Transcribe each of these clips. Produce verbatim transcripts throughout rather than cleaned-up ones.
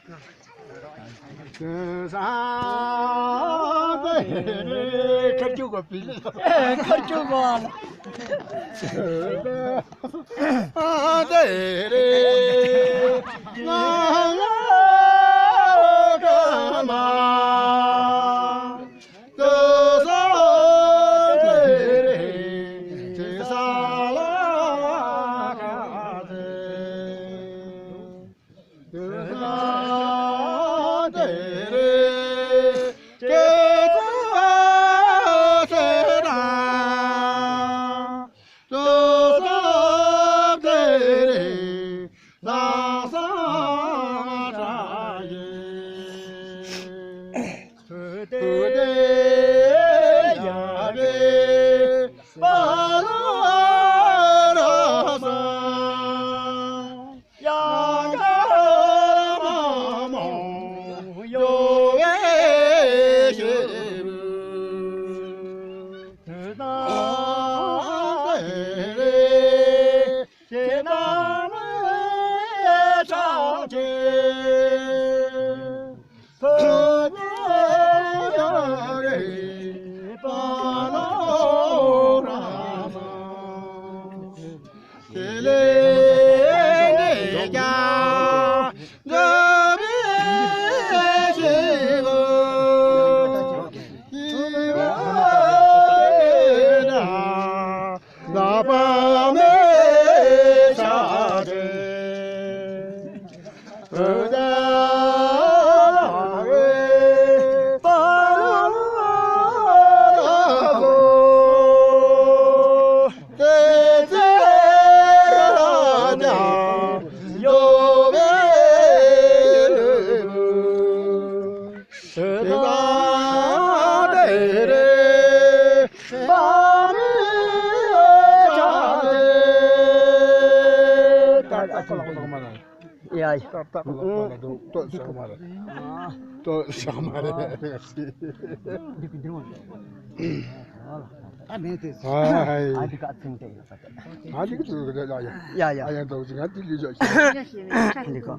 ཁ་ཆུ་གོ་པི་ལ། ཁ་ཆུ་གོ་ལ། ཡ་ཡ། ཏག་ཏག་ལོག་པ་ལ་འདུག་ཏོག་ཤག་མ་རེད། ཏོག་ཤག་མ་རེད། ཨ་མེད་དེ། ཨ་ཧའི། ཨ་འདི་ག་ཚིང་དེ་ཡོད་པ་དེ། ཨ་འདི་ག་ཚིང་དེ་ཡོད་ཡ། ཡ་ཡ། ཨ་ཡ་འདུག་ཅིག་ང་འདི་ལུས་ཆོག་ཤི། འདི་ག་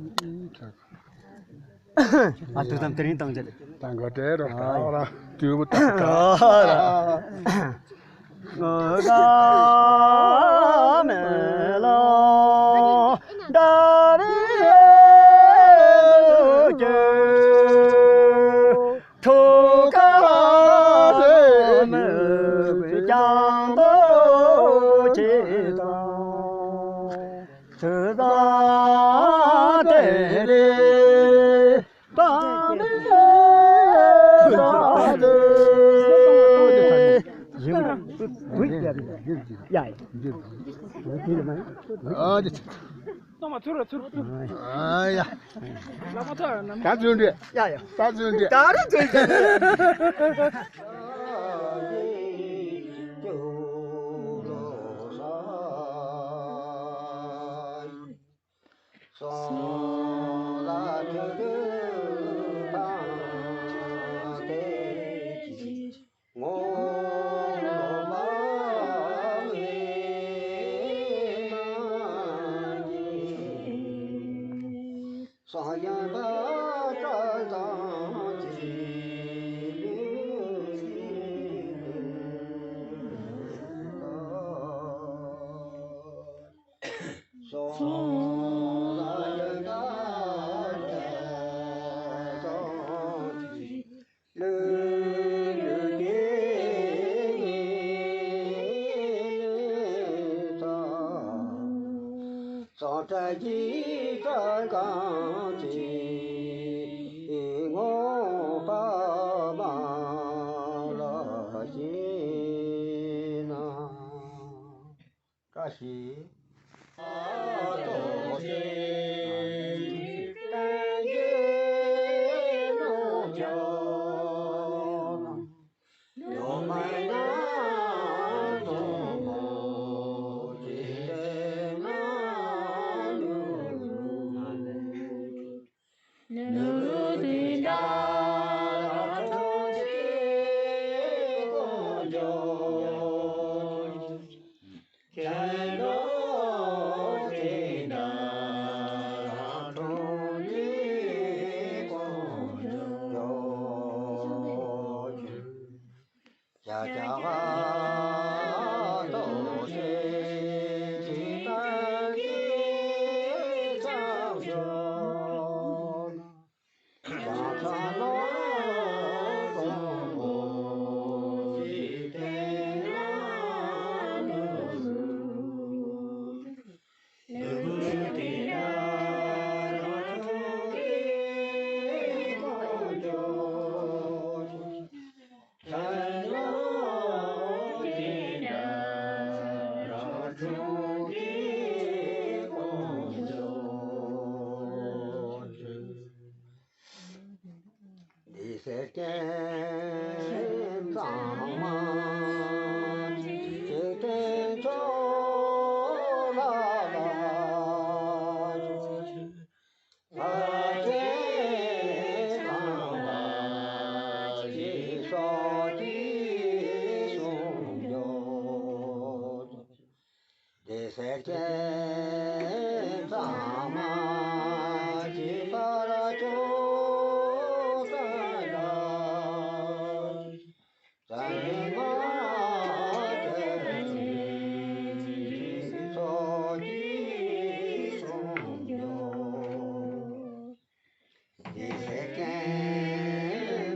ཨ་དུ་ཙམ་དེ་རིང་བཏང་རྒྱུ་རེད། ད་འགོ་དྲན་རོགས། ད་ར་དུས་བུ་ད་ད་ར། ཨ་ཡ། ད་ཚུན་འདྲི། ཡ་ཡ། ད་ཚུན་འདྲི། ད་རུང་ཚུན་འདྲི། བཀྲ་ཤིས། སེར་སྐྱ་གཙང་མ་འཇིག་རྟེན་མཆོག་ལ་ཕྱག་འཚལ་ལོ། ཞེས་སོགས་ཀྱིས་གསུངས་ཡོད། དེ་སེར་སྐྱ་གཙང་མ་འཇིགས་པར་སྤྱོད་ས་ལ། བཙུན་མ་དེ་ཚོགས་ཀྱིས་གསུངས་ཡོད། དེ་སེར་སྐྱ་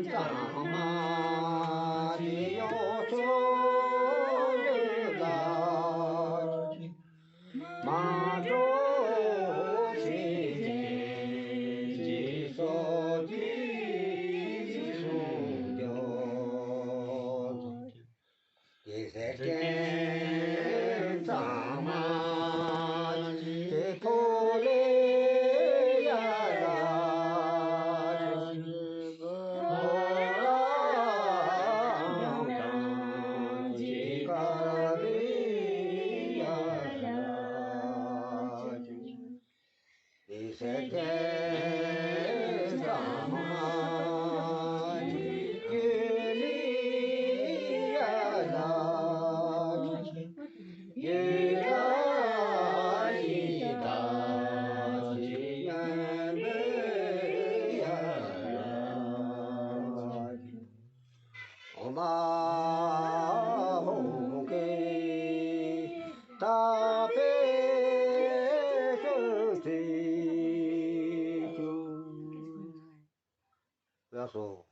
གཙང་མ་འཇིགས་ཡོད་ཚོགས་ལ། མ་འགྲོ་ཞེས་ཅེས་སོགས་ཀྱིས་གསུངས་ཡོད། དེ་སེར་སྐྱ་གཙང་མ་དེ་ཐོག་ལས་ཡར་ལ། དེ་སེར་སྐྱ་གཙང་མ་གཡུལ་ལས་ཡར་ལ། གཡུལ་ལས་ཡར་ལ། འོ་མ་ཧོ་གེ་ད་པེ་ཤོ་ཏི་ཤོ། ལགས་སོ།